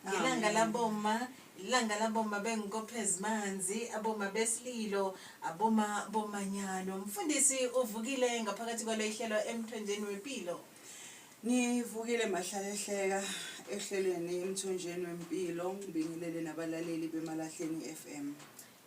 Ngelanga laboma, ilanga laboma bengikophe ezimanzi, aboma besililo, aboma bomanyano. Mfundisi uvukile ngaphakathi kwalo ihlelo emthonjeni wempilo. Ngivukile mahlalehleka ehlelweni emthonjeni wempilo ngibingelele nabalaleli beMalahleni FM.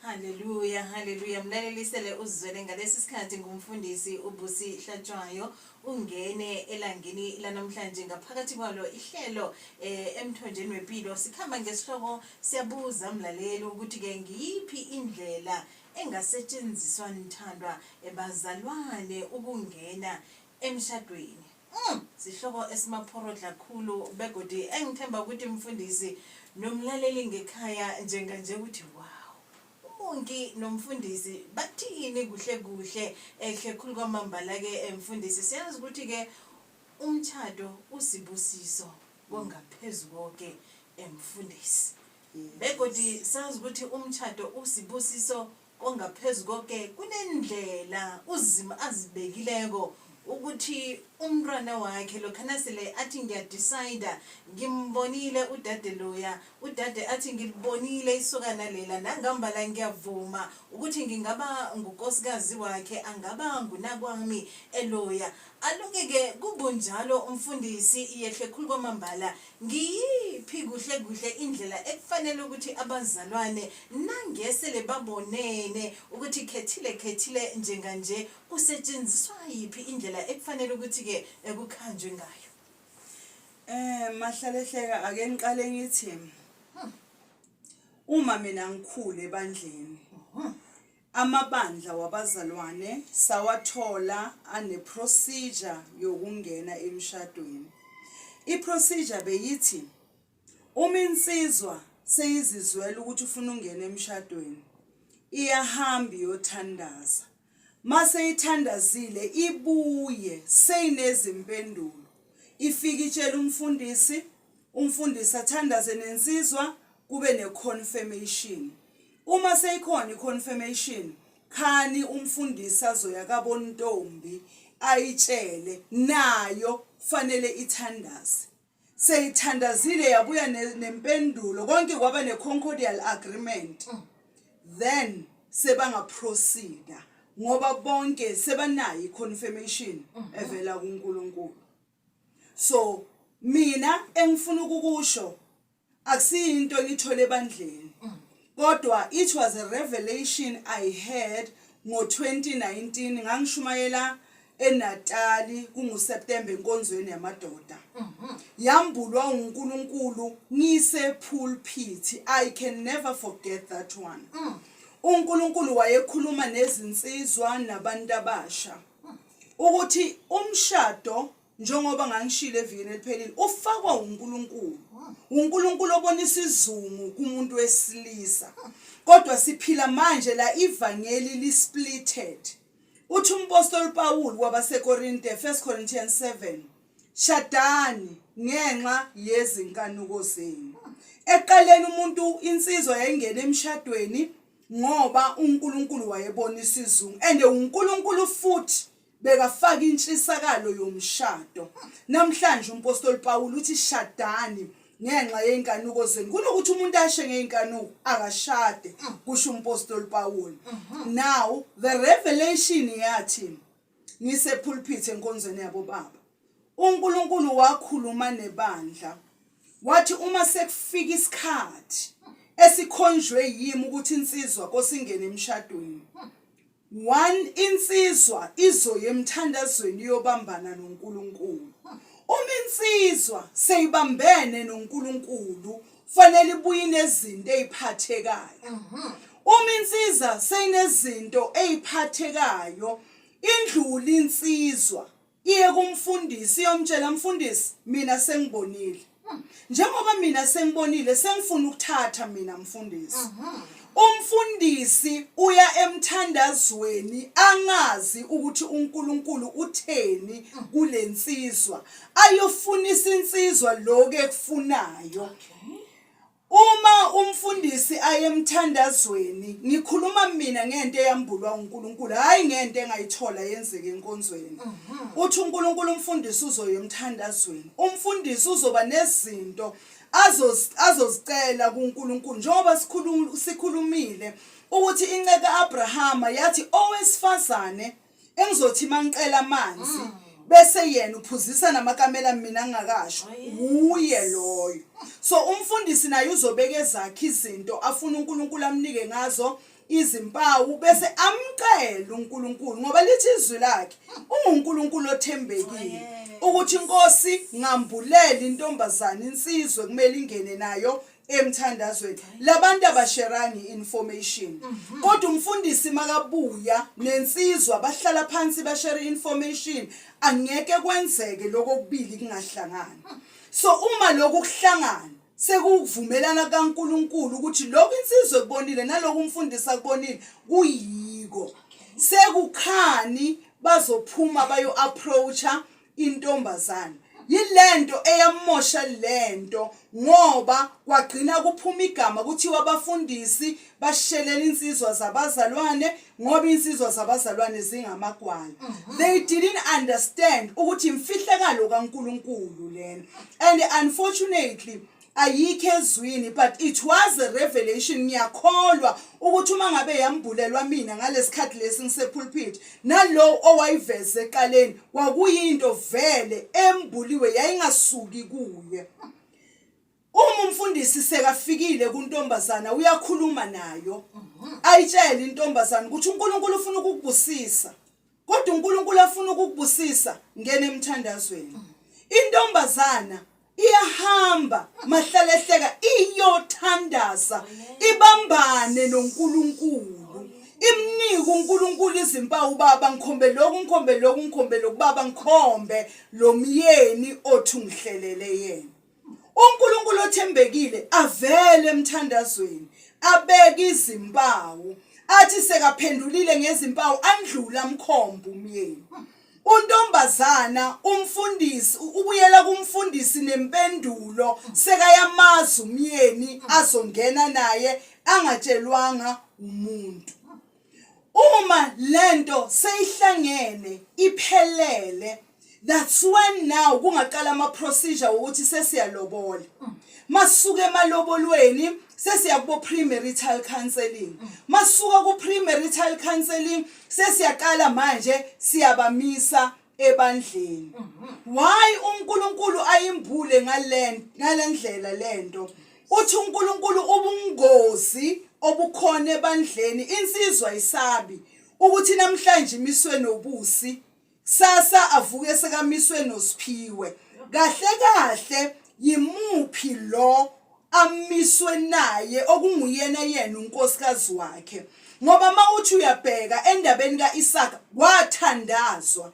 Haleluya, haleluya. Mlaleli sele uzizwele ngalesi sikhathi ngumfundisi uBusi Hlatshwayo ungene elangeni lanamhlanje ngaphakathi kwalo ihlelo eh, emthonjeni wempilo. Sikhamba ngesihloko siyabuza mlaleli ukuthi ke ngiyiphi indlela engasetshenziswa nithandwa ebazalwane ukungena emshadweni. Sihloko esimaphorodla khulu begodi engithemba ukuthi mfundisi nomlaleli ngekhaya njenganje ukuthi wow. Umongi nomfundisi bathini kuhle kuhle ehle khulu kwamambala ke mfundisi siyazi ukuthi ke umtshado usibusiso kongaphezu konke emfundisi. Begodi sazi ukuthi umtshado usibusiso Kongaphezu koke, kuneendlela uZimu azibekileko ukuthi umntwana wakhe lokha nasele athi ngiyadisayida, ngimbonile udade loya, udade athi ngilibonile isokana lela, nangambala ngiyavuma ukuthi ngingaba ngukosikazi wakhe, angaba ngunakwami eloya. Alo-ke-ke kubunjalo umfundisi, yehle khulu kwamambala, Ngiyiphi kuhle kuhle indlela ekufanele ukuthi abazalwane nange sele babonene ukuthi khethile khethile njenganje kusetshenziswa yiphi indlela ekufanele ukuthi-ke kukhanjwe ngayo? Eh mahlalehleka ake ngiqale ngithi uma mina ngikhule ebandleni Amabandla wabazalwane sawathola ane-procedure yokungena emshadweni. I-procedure beyithi uma insizwa seyizizwela ukuthi ufuna ukungena emshadweni, iyahamba iyothandaza. Mase ithandazile ibuye seyinezimpendulo. Ifike itshele umfundisi, umfundisi athandaze nensizwa kube ne-confirmation. Uma seyikhona i-confirmation khani umfundisi azoya kabontombi ayitshele nayo fanele ithandaze. Seyithandazile yabuya nempendulo konke kwaba ne-concordial agreement. Then sebanga-proceeda ngoba bonke sebanayo i-confirmation evela kuNkulunkulu. So mina engifuna ukukusho akusiyinto engithole ebandleni kodwa it was a revelation I had ngo-2019 ngangishumayela eNatali kunguSeptember enkonzweni yamadoda yambulwa uNkulunkulu ngise pulpit I can never forget that one uNkulunkulu wayekhuluma nezinsizwa nabantu abasha ukuthi umshado njengoba ngangishilo evikini eliphelile ufakwa uNkulunkulu uNkulunkulu obonisa izungu kumuntu wesilisa kodwa siphila manje la ivangeli li-splitted uthi umpostoli Paul kwabaseKorinte 1 Corinthians 7 shadani ngenxa yezinkanuko zenu eqaleni umuntu insizwa yayingena emshadweni ngoba uNkulunkulu wayebonisa izungu and uNkulunkulu futhi bekafaka intshisakalo yomshado. Namhlanje umpostoli Pawulu uthi shadani ngenxa yey'nkanuko zenu. Kunokuthi umuntu ashe ngey'nkanuko akashade, kusho umpostoli Pawulu. Now the revelation yathi ngisepulpit enkonzweni yabo baba. UNkulunkulu wakhuluma nebandla wathi uma sekufika isikhathi esikhonjwe yimi ukuthi insizwa kosingene emshadweni One insizwa izoya emthandazweni iyobambana noNkulunkulu. Uma insizwa seyibambene noNkulunkulu fanele ibuye inezinto eziphathekayo. Uma insizwa seyinezinto eziphathekayo indlula insizwa iye kumfundisi iyomtshela mfundisi mina sengibonile njengoba mina sengibonile sengifuna ukuthatha mina mfundisi umfundisi uya emthandazweni angazi ukuthi uNkulunkulu utheni kulensizwa ayofunisa insizwa lokho ekufunayo. Uma umfundisi aye emthandazweni, ngikhuluma mina ngento eyambulwa uNkulunkulu, hhayi ngento engayithola yenzeka enkonzweni. Uthi uNkulunkulu umfundisi uzoya emthandazweni. Umfundisi uzoba nezinto azozicela kuNkulunkulu njengoba sikhulumile ukuthi inceku ka-Abrahama yathi owesifazane engizothi mangicela amanzi bese yena uphuzisa namakamela mina ngingakasho wuye loyo. So umfundisi naye uzobeka ezakhe izinto afuna uNkulunkulu amnike ngazo izimpawu bese amcela uNkulunkulu ngoba lithi izwi lakhe unguNkulunkulu othembekile ukuthi inkosi ngambulele intombazana insizwe kumele ingene nayo emthandazweni. Labantu abasheranga i-information, kodwa umfundisi makabuya nensizwa bahlala phansi bashere i-information. Angeke kwenzeke lokho okubili kungahlangani. So uma lokhu kuhlangana sekuwukuvumelana kaNkulunkulu ukuthi lokhu insizwa ekubonile nalokhu umfundisi akubonile kuyiko, sekukhani bazophuma bayo-approacha intombazane. Yilento eyamosha lento ngoba kwagcina kuphuma igama kuthiwa abafundisi bashelela insizwa zabazalwane ngoba insizwa zabazalwane zingamagwala. They didn't understand ukuthi imfihlakalo kaNkulunkulu lena, and unfortunately ayikho ezwini, but it was a revelation. Ngiyakholwa ukuthi uma ngabe yambulelwa mina ngalesikhathi lesi ngisepulpit, nalo owayiveza eqaleni kwakuyinto vele embuliwe, yayingasuki kuye. Uma umfundisi sekafikile kuntombazana, uyakhuluma nayo, ayitshele intombazana ukuthi uNkulunkulu ufuna ukukubusisa, kodwa uNkulunkulu afuna ukukubusisa, ngena emthandazweni. Intombazana iyahamba mahlala ehleka iyothandaza, ibambane noNkulunkulu, imnike uNkulunkulu izimpawu: "Baba, ngikhombe lokhu, ngikhombe lokhu, ngikhombe lokhu. Baba, ngikhombe lo myeni othi ungihlelele yena." UNkulunkulu othembekile avele emthandazweni abeke izimpawu, athi sekaphendulile ngezimpawu andlula amkhomba umyeni. Untombazana, umfundisi ubuyela kumfundisi nempendulo, sekayamazi umyeni azongena naye angatshelwanga umuntu. Uma lento seyihlangene iphelele, that's when now kungaqala ama procedure ukuthi sesiyalobola. Masuka emalobolweni sesiya kubo premarital counseling. Masuka ku premarital counseling sesiyaqala manje siyabamisa ebandleni. Why uNkulunkulu ayimbule ngalendlela lento? Uthi uNkulunkulu ubungozi obukhona ebandleni, insizwa isabi ukuthi namhlanje imiswe noBusi, kusasa avuke sekamiswe noSiphiwe. Kahle kahle yimuphi lo amiswe naye okunguyena yena unkosikazi wakhe? Ngoba mawuthi uyabheka endabeni kaIsaka, kwathandazwa.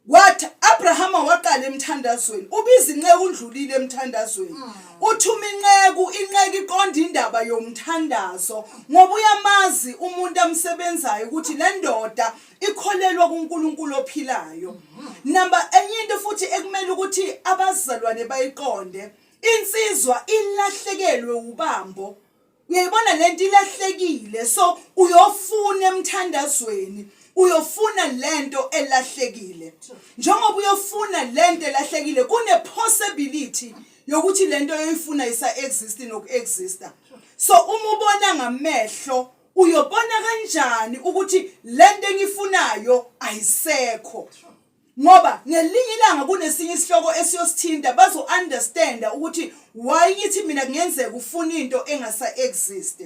Wathi Abrahama waqala emthandazweni, ubiza inceku, undlulile emthandazweni. Uthuma inceku, inceku iqonda indaba yomthandazo ngoba uyamazi umuntu amsebenzayo ukuthi le ndoda ikholelwa kuNkulunkulu ophilayo. Number enye into futhi ekumele ukuthi abazalwane bayiqonde, insizwa ilahlekelwe ubambo. Uyayibona lento ilahlekile, so uyofuna emthandazweni, uyofuna lento elahlekile. Njengoba uyofuna lento elahlekile, kune possibility yokuthi lento oyoyifuna isa exist noku exista. So uma ubona ngamehlo, uyobona kanjani ukuthi lento engifunayo ayisekho? Ngoba ngelinye ilanga kunesinye isihloko esiyosithinta, bazo understanda ukuthi why ngithi mina kungenzeka ufuna into engasa exist,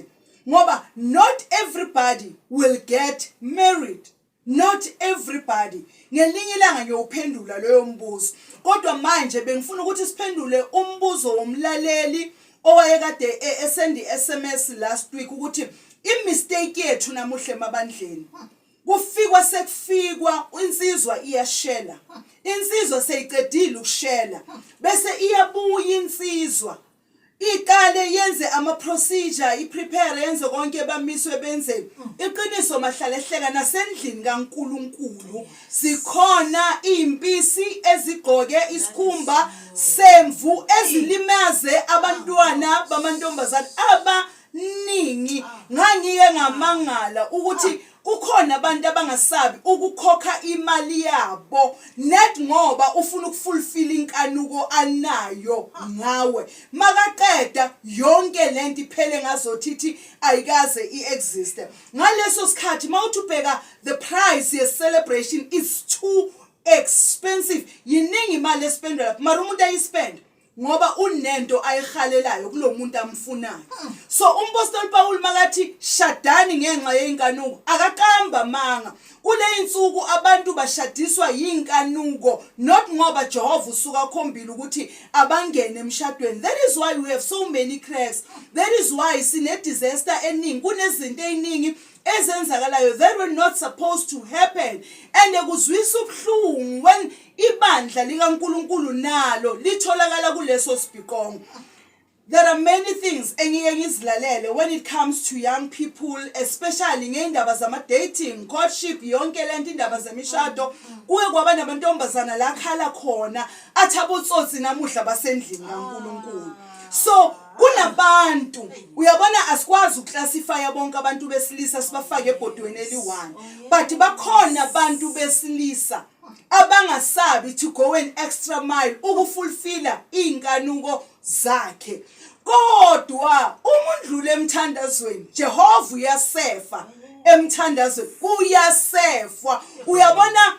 ngoba not everybody will get married, not everybody. Ngelinye ilanga ngiyowuphendula loyo mbuzo, kodwa manje bengifuna ukuthi siphendule umbuzo womlaleli owayekade esendi SMS last week ukuthi i-mistake yethu namuhla emabandleni, kufikwa sekufikwa insizwa iyashela, insizwa seyicedile ukushela bese iyabuya insizwa. Iqale yenze ama procedure, iprepare yenze konke bamiswe benze. Iqiniso mahlalehleka nasendlini kaNkuluNkulu zikhona izimpisi ezigqoke isikhumba semvu ezilimaze abantwana bamantombazane abaningi. Ngangike ngamangala ukuthi Kukhona abantu abangasabi ukukhokha imali yabo net ngoba ufuna ukufulfill inkanuko anayo ngawe. Makaqeda yonke lento iphele ngazothithi ayikaze i-existe. Ngaleso sikhathi mawuthi ubheka the price ye celebration is too expensive. Yiningi imali espendwa lapho mara umuntu ayispend. Ngoba unento ayihalelayo kulomuntu amfunayo. So umpostoli Paul makathi shadani ngenxa yeinkanuko akaqamba manga. Kuleyinsuku abantu bashadiswa yinkanuko not ngoba Jehova usuka akhombile ukuthi abangene emshadweni. That is why we have so many cracks. That is why sine disaster eningi, kunezinto eziningi ezenzakalayo that were not supposed to happen and kuzwisa ubuhlungu when Ibandla likaNkulunkulu nalo litholakala kuleso sibhicongo. There are many things engiye ngizilalele when it comes to young people, especially ngey'ndaba zama-dating, courtship, yonke le nto, indaba zemishado. Kuke kwaba namantombazana la akhala khona athi abotsotsi namuhla basendlini kaNkulunkulu. So kunabantu, uyabona, asikwazi ukuclassifya bonke abantu besilisa sibafake ebhodweni eli-one, but bakhona abantu besilisa abangasabi to go an extra mile ukufulfila iy'nkanuko zakhe. Kodwa uma undlula emthandazweni, Jehova uyasefa emthandazweni, kuyasefwa. Uyabona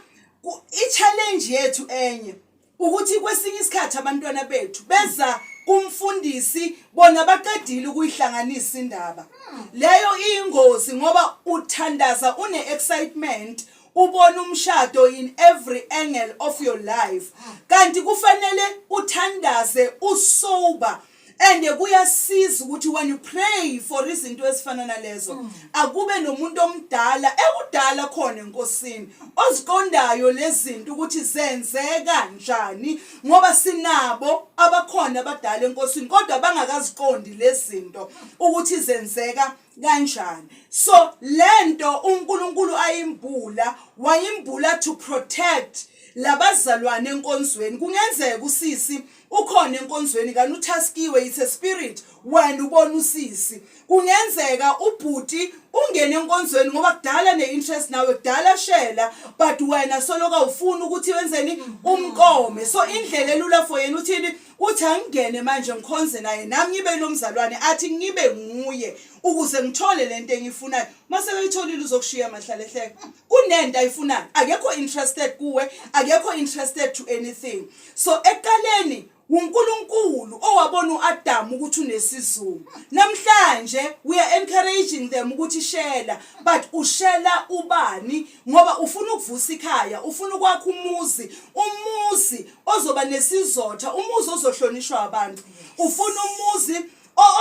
i-challenge yethu enye ukuthi kwesinye isikhathi abantwana bethu beza kumfundisi bona baqedile ukuyihlanganisa indaba. Leyo iyingozi ngoba uthandaza une-excitement, ubona umshado in every angle of your life, kanti kufanele uthandaze usober. And kuyasiza ukuthi when you pray for izinto ezifana nalezo akube nomuntu omdala ekudala khona enkosini oziqondayo lezinto ukuthi zenzeka njani, ngoba sinabo abakhona abadala enkosini kodwa bangakaziqondi lezinto ukuthi zenzeka kanjani. So lento uNkulunkulu ayimbula, wayimbula to protect labazalwane enkonzweni. Kungenzeka usisi ukhona enkonzweni kanti uthaskiwe, it's a spirit, wena ubona usisi. Kungenzeka ubhuti ungene enkonzweni ngoba kudala ne-interest nawe, kudala shela, but wena soloku awufuni ukuthi wenzeni umqome. So indlela elula for yena uthini? Uthi angingene manje ngikhonze naye nami ngibe lo mzalwane athi ngibe nguye ukuze ngithole lento engiyifunayo. Mase beyitholile uzokushiya mahlalehleka. Kunento ayifunayo, akekho interested kuwe, akekho interested to anything. So ekuqaleni uNkulunkulu owabona uAdam ukuthi unesizungu. Namhlanje we are encouraging them ukuthi shela, but ushela ubani? Ngoba ufuna ukuvusa ikhaya, ufuna ukwakha umuzi, umuzi ozoba nesizotha, umuzi ozohlonishwa abantu. Ufuna umuzi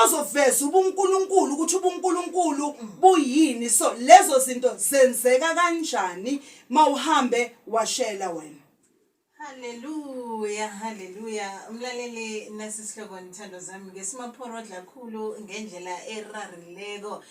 ozoveza ubuNkulunkulu ukuthi ubuNkulunkulu buyini. So lezo zinto zenzeka kanjani mawuhambe washela wena? Haleluya, haleluya. Mlaleli, nasi isihloko nithando zami ngesimaphorodla khulu ngendlela erarileko.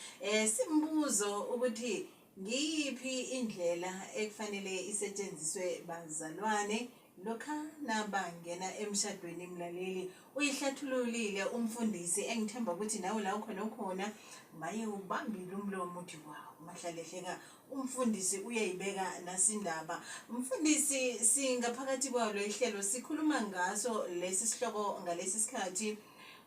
Simbuzo ukuthi ngiyiphi indlela ekufanele isetshenziswe bazalwane lokha nabangena emshadweni. Mlaleli, uyihlathululile umfundisi, engithemba ukuthi nawe la ukhona ukhona maye ubambile umlomo uthi wow, mahlalehleka umfundisi uyayibeka nasindaba. Mfundisi, singaphakathi kwalo ihlelo sikhuluma ngaso lesi sihloko ngalesi sikhathi.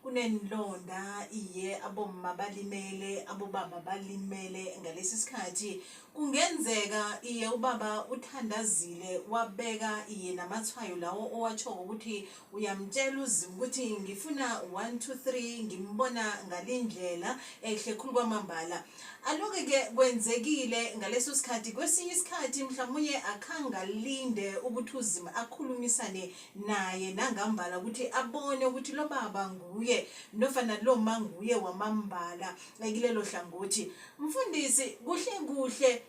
Kunenilonda, iye, abomma balimele, abobaba balimele ngalesi sikhathi. Kungenzeka iye ubaba uthandazile wabeka iye namathwayo lawo owatshoko ukuthi uyamtshela uZimu ukuthi ngifuna 1 2 3, ngimbona ngalindlela ehle khulu kwamambala. Aloke ke kwenzekile ngaleso sikhathi, kwesinye isikhathi mhlawumunye akhangalinde ukuthi uZimu akhulumisane naye nangambala ukuthi abone ukuthi lo baba nguye nofana lo ma nguye wamambala kilelo hlangothi. Mfundisi, kuhle kuhle.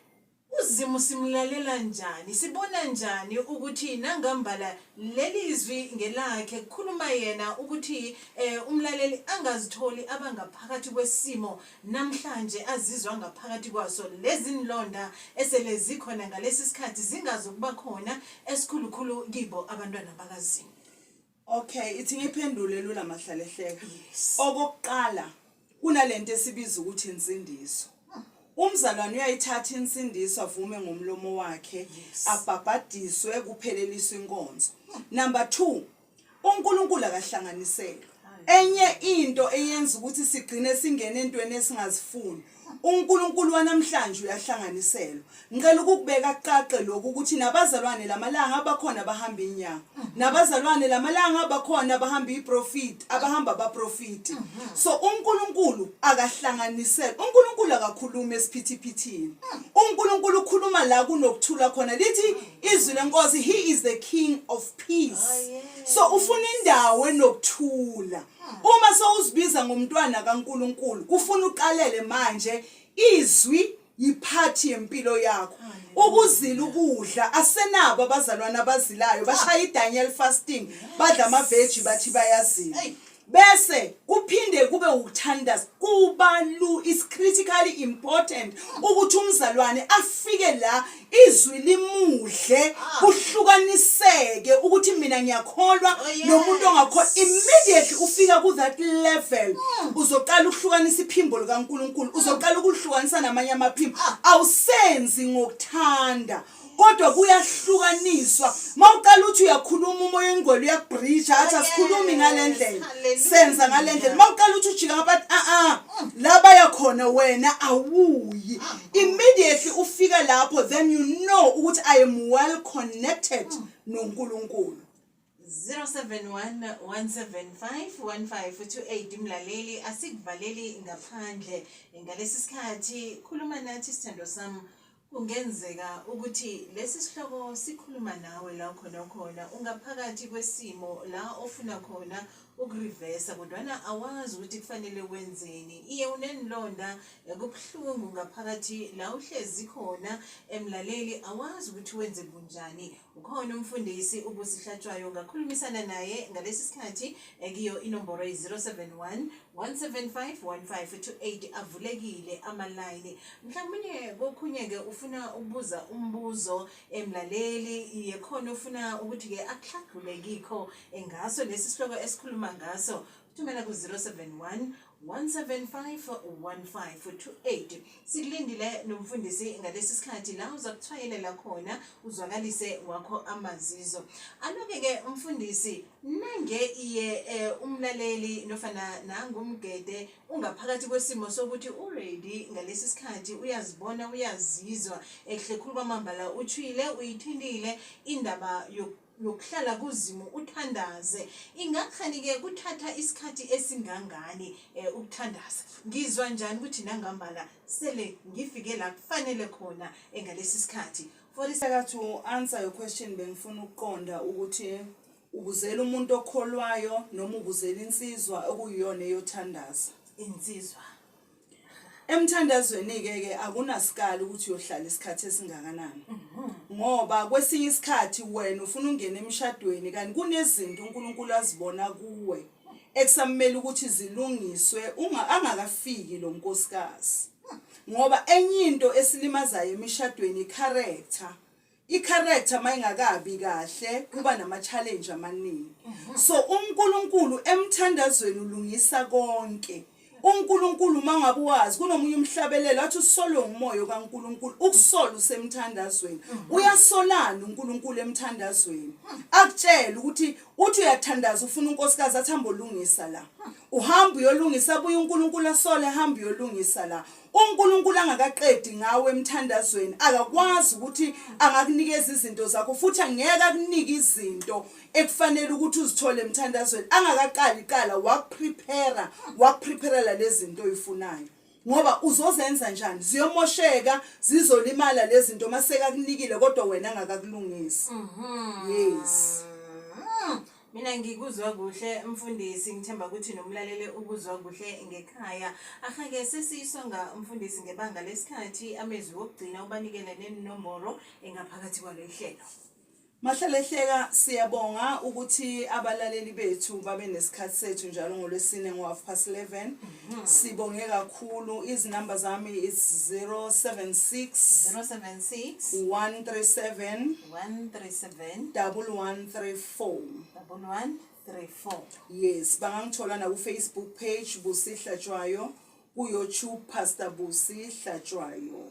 UZimu simlalela njani? Sibona njani ukuthi nangambala leli zwi ngelakhe kukhuluma yena ukuthi eh, umlaleli angazitholi abangaphakathi kwesimo namhlanje azizwa ngaphakathi kwaso lezinlonda esele zikhona ngalesi sikhathi zingazokuba khona esikhulukhulu kibo abantwana bakaZimu. Okay, ithi ngiphendule lula mahlalehleka. Yes. Okokuqala kunalento esibiza ukuthi insindiso. Umzalwane uyayithatha insindiso avume ngomlomo wakhe Yes. abhabhadiswe kupheleliswe inkonzo. Number 2, uNkulunkulu akahlanganiselwa. Enye into eyenza ukuthi sigcine singene entweni esingazifuni uNkulunkulu wanamhlanje uyahlanganiselwa. Ngicela ukukubeka kucace lokhu ukuthi nabazalwane lamalanga abakhona abahamba inyanga. Nabazalwane lamalanga abakhona abahamba iprofit, abahamba abaprofiti. So uNkulunkulu akahlanganiselwa. uNkulunkulu akakhulumi esiphithiphithini. uNkulunkulu ukhuluma la kunokuthula khona. Lithi izwi lenkosi he is the king of peace. Oh, yes. So ufuna indawo enokuthula. Uma sowuzibiza ngomntwana kaNkulunkulu, kufuna uqalele manje izwi yiphathi yempilo yakho. Ukuzila ukudla asenabo abazalwane abazilayo bashaya iDaniel fasting badla amaveji bathi bayazila. Hey. Bese kuphinde kube ukuthandaza kubalu is critically important ukuthi umzalwane afike la izwi limudle kuhlukaniseke ukuthi mina ngiyakholwa Oh, yes. nomuntu ongakholwa immediately ufika ku that level uzoqala ukuhlukanisa iphimbo likaNkuluNkulu uzoqala ukuhlukanisa namanye amaphimbo awusenzi ngokuthanda kodwa kuyahlukaniswa mawuqala uthi uyakhuluma umoya oyingcwele uyakubridge athi Oh, asikhulumi yes. ngalendlela Hallelujah. senza ngalendlela mawuqala uthi ujika ngapha a a la baya khona wena awuyi immediately ufika lapho then you know ukuthi I am well connected noNkulunkulu. 071 175 1528 mlaleli asikuvaleli ngaphandle ngalesi sikhathi khuluma nathi sithando sami kungenzeka ukuthi lesi sihloko sikhuluma nawe la khona khona ungaphakathi kwesimo la ofuna khona ukurivesa kodwana awazi ukuthi kufanele wenzeni iye unenilonda kubuhlungu ngaphakathi la uhlezi khona emlaleli awazi ukuthi wenze bunjani ukhona umfundisi uBusi Hlatshwayo ungakhulumisana naye ngalesi sikhathi kiyo inomboro yi-071 175 1528 avulekile amalayini mhlawumbe kokhunye-ke ufuna ukubuza umbuzo emlaleli yekhona ufuna ukuthi-ke akuhlagule kikho ngaso lesi sihloko esikhuluma ngaso thumela ku-071 175 1528 sikulindile nomfundisi ngalesi sikhathi la uza kuthwayelela khona uzwakalise wakho amazizo aloke-ke umfundisi nange iye umlaleli nofana nangumgede ungaphakathi kwesimo sokuthi uready ngalesi sikhathi uyazibona uyazizwa ekuhle khulu kwamambala utshwile uyithintile indaba yokuhlala kuzimu uthandaze ingakhani-ke kuthatha isikhathi esingangani ukuthandaza ngizwa njani ukuthi nangambala sele ngifike la kufanele khona ngalesi sikhathi For to answer your question bengifuna ukuqonda ukuthi ubuzela umuntu okholwayo noma ubuzela insizwa okuyiyona eyothandaza. Insizwa. Emthandazweni ke ke akunasikali ukuthi uyohlala isikhathi esingakanani. Ngoba kwesinye isikhathi wena ufuna ungena emshadweni kanti kunezinto uNkulunkulu azibona kuwe ekusamele ukuthi zilungiswe angakafiki lo nkosikazi. Ngoba enye into esilimazayo emishadweni i-character. I-character mayingakabi kahle kuba nama challenge amaningi. So uNkulunkulu emthandazweni ulungisa konke. uNkulunkulu mangabe wazi kunomunye umhlabelelo athi usolwe umoya kaNkulunkulu ukusola usemthandazweni uyasolana uNkulunkulu emthandazweni akutshela ukuthi uthi uyathandaza ufuna unkosikazi athi hamba olungisa la uhamba uyolungisa abuye uNkulunkulu asole hamba uyolungisa la uNkulunkulu angakaqedi ngawe emthandazweni akakwazi ukuthi angakunikeza izinto zakho futhi angeke akunike izinto ekufanele ukuthi uzithole emthandazweni angakaqali iqala wakuprepare wakupreparela lezi zinto oyifunayo ngoba uzozenza njani ziyomosheka zizolimala lezi zinto maseka kunikile kodwa wena angakakulungisi. Yes. Mina ngikuzwa kuhle mfundisi, ngithemba ukuthi nomlaleli ukuzwa kuhle ngekhaya. Ahake sesiyisonga mfundisi ngebanga lesikhathi, amezwi wokugcina ubanikele nenomboro engaphakathi kwalo ihlelo. Mahlalehleka, siyabonga ukuthi abalaleli bethu babe nesikhathi sethu njalo ngolwesine ngo-11:30. Sibonge kakhulu. Izinamba zami is 076 076 137 137 1134. 1134. Yes, bangangithola na ku Facebook page Busi Hlatshwayo, ku YouTube Pastor Busi Hlatshwayo.